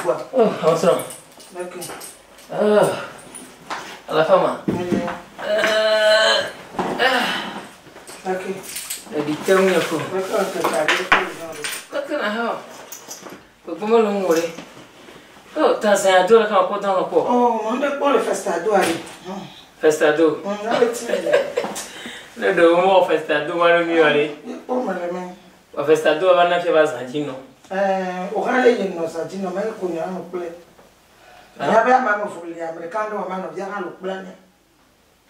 gbɔa. Oh, ɔsrɔ̃. Ok. Oh. Ala fama. Ok. Eɖi te ŋu nye ko. Ok, ok, ka ɖe ko zɔn ɖe. Keke na hã. Gbogbo mele ŋu ɖe. Oh, Tanzania do le kama kpɔ dɔn kpɔ. Oh, mo ŋɖe kpɔ le festa do ayi. Festa do. Na le ti le. Ne ɖe wo mɔ festa do ma ɖe mi wɔ ɖe. Kpɔ me le me. Wɔ festa do va na fia va zã dzi nɔ. Eh, o hã le yi nɔ zã dzi nɔ me ko nya me kple. Nya be ama me vo li ame ɖeka ŋɖe wɔ ma nɔvia hã le kple ne.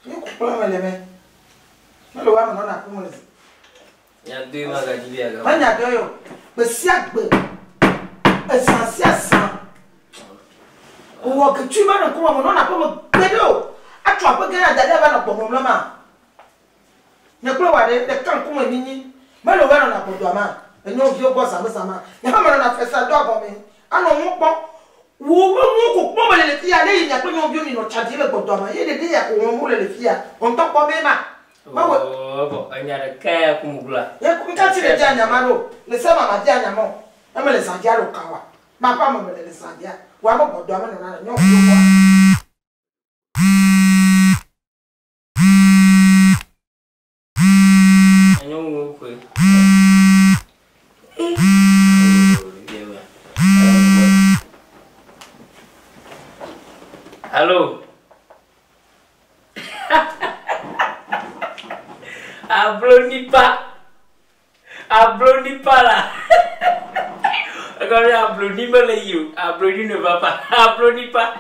Ye ko kple me le me. Mele wa me nɔna ƒome le. Nya do ma ga dzi bia ga. Menya do yo. Gbe sia gbe. Ezã sia zã. Wowɔ ketui ma nɔ ŋkume me nɔna ƒeme gbe ɖe o. Atso aƒe ge na da ɖe va nɔ gbɔmɔm la ma. Nye kple wòa ɖe ɖeka ŋkume nyinyi. Mele wɔ nɔna gbɔdɔa ma. Enyɔnuviwo gbɔ zã me zã ma. Nye hã menɔna fesa doa gɔme. Anɔ nu kpɔm. Wò be nuwo ko kpɔm mele le fia. Ne yi mia kple nyɔnuviwo mi nɔ tsa ɖim le gbɔdɔa ma. Ye ɖeɖe ya ko wɔm wole le fia. Wò ŋutɔ kpɔ be ma. Mewɔ. Oh, bɔ enya ɖeka ya ko mu gblɔa. Ye ŋka tsi ɖe dzia nya ma ɖo. Le se ma ma dzia nya ma o. Eme le zã dzia lo kawa. Ma ƒe ame mele le zã dzia. Wò ame gbɔdɔa me nɔna le nyɔnuviwo gbɔa. Nyɔnuwo koe. Allo. Ablonipa. Ablonipa la. Egɔme abloni mele yi o. Abloni ne va pas. Ablonipa.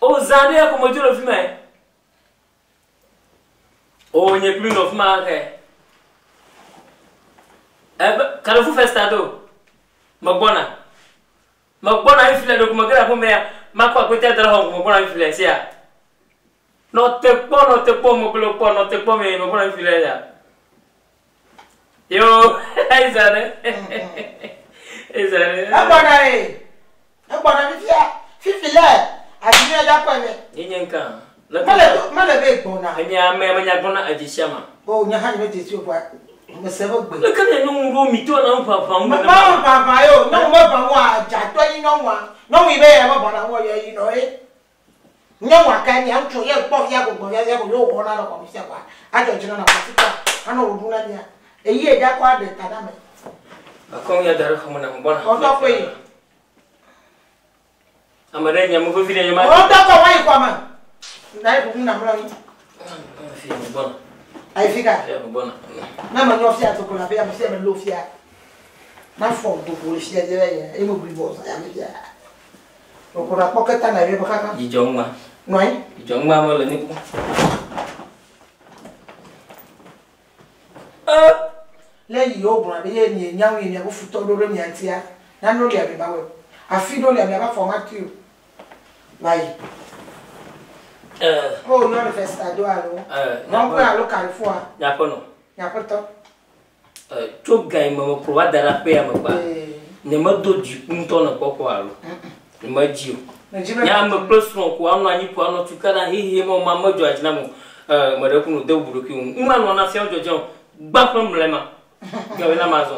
O zã ɖe ko medzo le fi ma. O nye kpli nɔ fi ma ke. Ebe Carrefour Festa do. Megbɔna. Megbɔna fifi le ɖeko mege ɖe aƒeme ya. Makɔ akpete da ɖe xɔ ŋkume gbɔna fifi le sia. Nɔ te kpɔ, nɔ te kpɔ, megblɔ kpɔ, nɔ te kpɔ me, megbɔna fifi le ya. Yo, eza ɖe. Eza ɖe. Egbɔna ye. Egbɔna fifia. Fifi le adzimia dza kɔe vɛ. Ye nye ŋka. Mele mele be gbɔna. Enye ame ame nya gbɔna edzi sia ma. O nye hã nye me dzesi o vɔa me se be gbe. Leke nye nyɔnu ɖo mi to na ʋaʋã ŋu. Me ma ʋaʋã yo. Nyɔnu me ʋã ŋua dzatɔ nyi nyɔnua. Nyɔnu yi be ya me ʋãna ŋua ya yi nɔ ye. Nyɔnua ka mia ŋutsu ye kpɔ fia ko gbɔ fia fia ko yo wɔna le kɔ fia kɔa. Adzɔ dzi na kɔ fia anɔ wo ɖu na mia. Eyi edza kɔ aɖe ta na me. Akɔm ya da ɖe xɔme na me gbɔna. Ɔtɔ koe yi. Ame ɖe nye ame vevi ɖe nye ma. Ɔtɔ kɔ wa yi xɔ me. Na yi ɖu na mlɔ anyi. Fia me gbɔna. Ayi fi ka. Fia me gbɔna. Ne me nyɔ fia toko la fia me fia me lo fia. Ma fɔ dogo le fia dze ye eye me bli bɔ ya me fia. Oko na kpɔ keta na ye be kaka. Dzidzɔ ŋma. Nɔ anyi. Dzidzɔ ŋma me le ne kpɔ. Le yi wo gblɔ be ye nye nyawo ye miaƒe futɔ ɖo ɖe mia ŋutia. Nane lia mi ma wɔ. Afi ɖo lia miava fɔ ma ti o. Va yi. O yɔ le festa do alo. Rond-point alo Carrefour. Nyaƒe nɔ. Nyaƒetɔ. Tso ga yi me mekplɔ va da ɖe aƒe ya me kpa. Nye medo dziku ŋutɔ ne kpɔkpɔ alo. Nye medzi o. Nye ame kple srɔ̃ ko anɔ anyi ko anɔ tukaɖa hehe ma ma medzɔ dzi na mo. Me ɖe kunu de bubu ɖokui ŋu. Ŋma nɔ na fiawo dzɔdzɔ gbã ƒe mlɛ ma. Gawe na ma zɔ.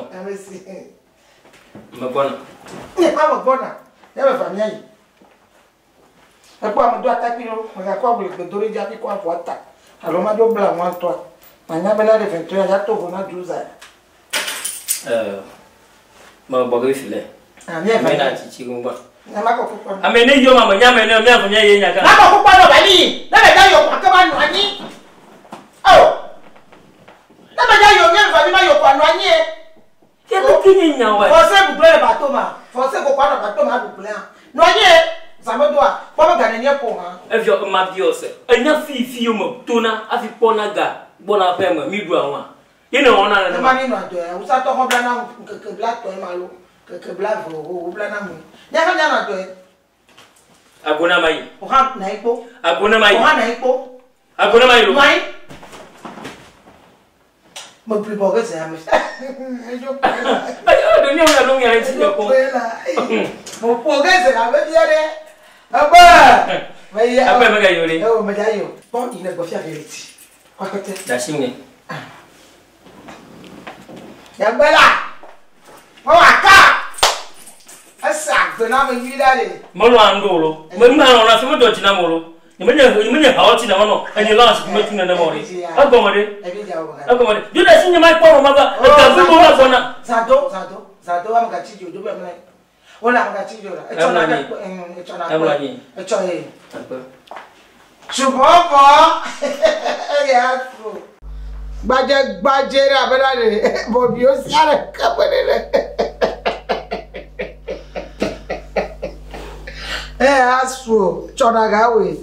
Megbɔna. Nye hã megbɔna. Ne meva mía yi. Ekpɔ ame do atakpui ɖo. Megakɔ awu le gbedo ɖe dzi hafi kɔ avɔ ata. Alo madzo bla nua ŋutɔa. Manya bena ɖe vɛntɔa ya to vo na dzoza. Megbɔ ge fi le. Ah, mía Ame na tsitsi ŋu gbɔ. Ne makɔ kpukpɔ. Ame ne yɔ ma me nya me ne mía vɔ mía ye nya ka. Makɔ kpukpɔ nɔ ba yi. Ne me da yɔ kɔ ma nɔ anyi. Oh. Ne me da yɔ mía vɔ mi ma yɔ kɔ nɔ anyi. Ke ke ke nye nya wa. Fɔse bugble le bato ma. Fɔse ko kɔ nɔ bato ma bugble hã. Nɔ anyi. Zamedoa. Kpɔ be ga nenye ƒo hã. Evio ma biɔ se. Enya fi fi yo me tona afi kpɔna ga gbɔna ƒe me mi ɖua ŋua. Ye ne wɔna Ne ma mi nɔ adɔ ya. Wusatɔ xɔ bla na keke bla tɔ ma lo. Keke bla ve o bla na mu. Nya hã nya nɔ adɔ ya. Agona ma yi. O hã na yi kpo. Agona ma yi. O hã na yi kpo. Agona ma yi lo. Nɔ anyi. Me bli bɔ ge ze ame. Ayo do nya nya do nya ŋuti nye kpɔ. Mo ƒo ge ze ame fia ɖe. Ebe. Me yi. Aƒe me ga yi o ɖe. Ewo me dza yi o. Kpɔ yi ne gbɔ fia ve ti. Kɔ akpete. Dasi ŋe. Nyagbe la. Mewɔ aka. Esa. Gbe na ame nyui ɖa ɖe. Melɔa nu ɖo o lo. Me nu alɔ na fi medzɔ dzi nam o lo. Nye menye hawo tsi na menɔ enye lɔ asi metu nenema o ɖe. Egɔme ɖe. Ebi dza wo Egɔme ɖe. Juda si nye ma kpɔ nɔ ma va. Ega vi mo va gbɔna. Zado, zado, zado, ame gatsi dzo do be mlɛ. Wole ame gatsi dzo la. Etsɔ na Emlɔ anyi. etsɔ na Emlɔ anyi. Etsɔ ye. Akpe. Subɔbɔ. Eya su. Gbadze gbadze ɖe abe ɖa ɖe bɔbiwo sia ɖe kebe ɖe ɖe. Eya su tsɔ na gawoe.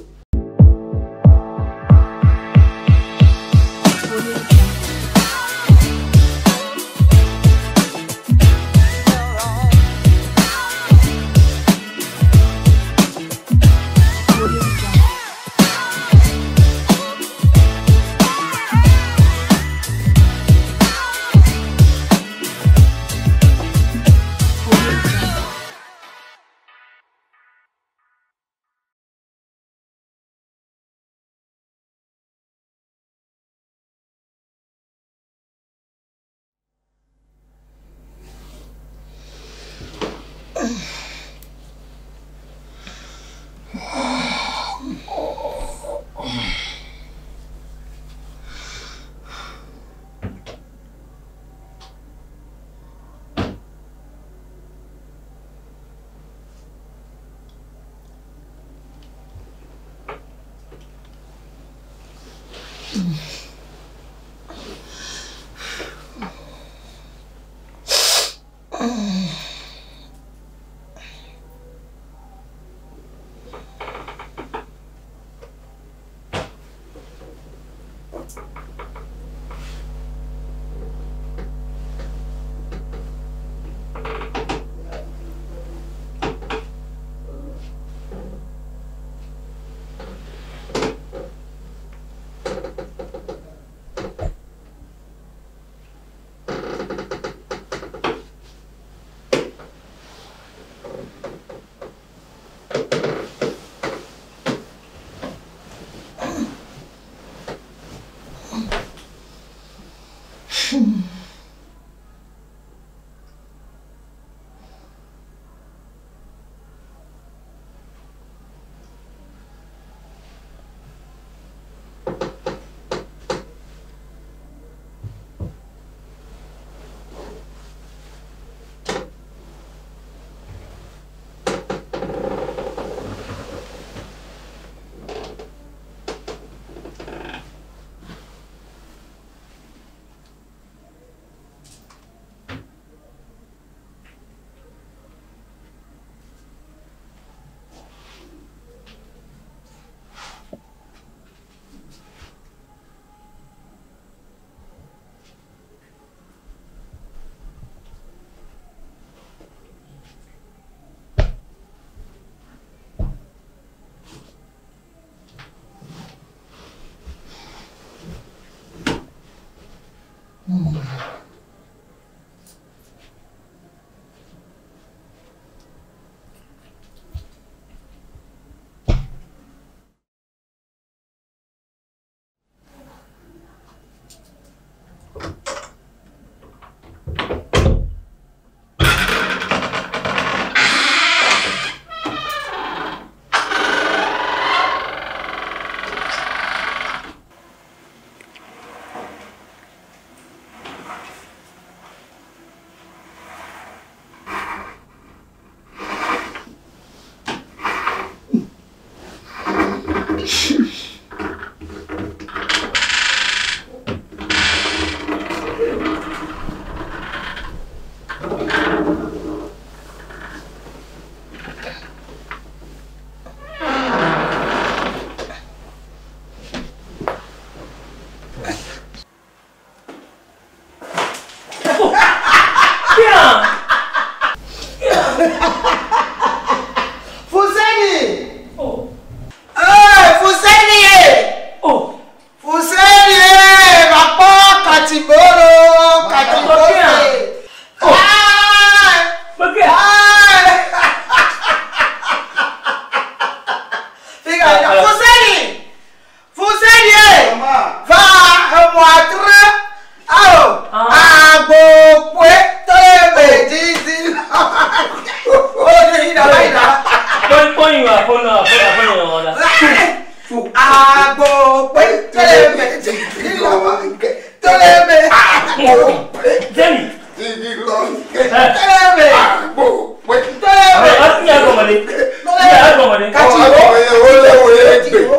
Toleme. Toleme. Jenny. Toleme. Toleme. Nya gɔme ɖe. Nya gɔme ɖe. Kati wo.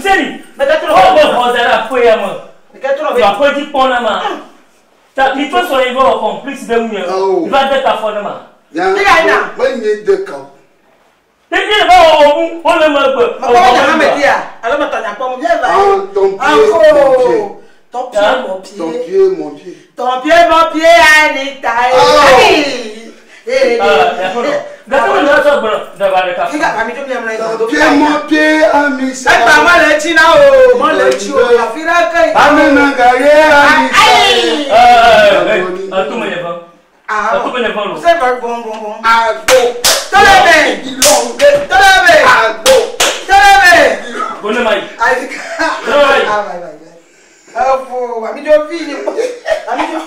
Seni. Xɔ xɔ da ɖe aƒe ya me. Aƒe dzi kpɔ na ma. Ta mi tɔ sɔ yi va wɔ complice ɖe ŋu nye. Va de ka fɔ ne ma. Menye de ka o. Ne ne va wɔ wɔ ŋu wole megbe. Mekpɔ be nye hã media alo metɔ nya kpɔm mía va. Ton pied, mon pied. Ton pied, mon pied. Ton pied, mon pied. Ton pied, mon pied, Anita. Ton pied, mon pied, Anita. Egba mɔ le etsi na o, mɔ le etsi o, afi ɖe ke. Ame na ga ye Anita. C'est bon, bon, bon, bon. Agbo. Toleme. Toleme. Agbo. Toleme. Bonemayi. Ayi. Ah, bye, bye, bye. Efo, amidzo vi ni. Amidzo.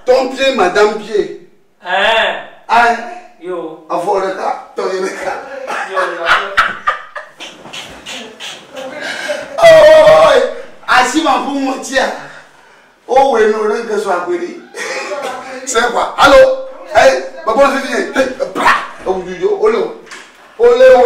Ton pied, madame pied. Hein. Yo. Afɔ ɖeka, tɔ ye ɖeka. Oh, asi ma ƒu ŋɔtia. O wɛ no ɖe nke sɔ agbedi. C'est quoi? Allo? Hey, baba fifi ye. Hey, pra. Ewu juju, ole o. Ole we.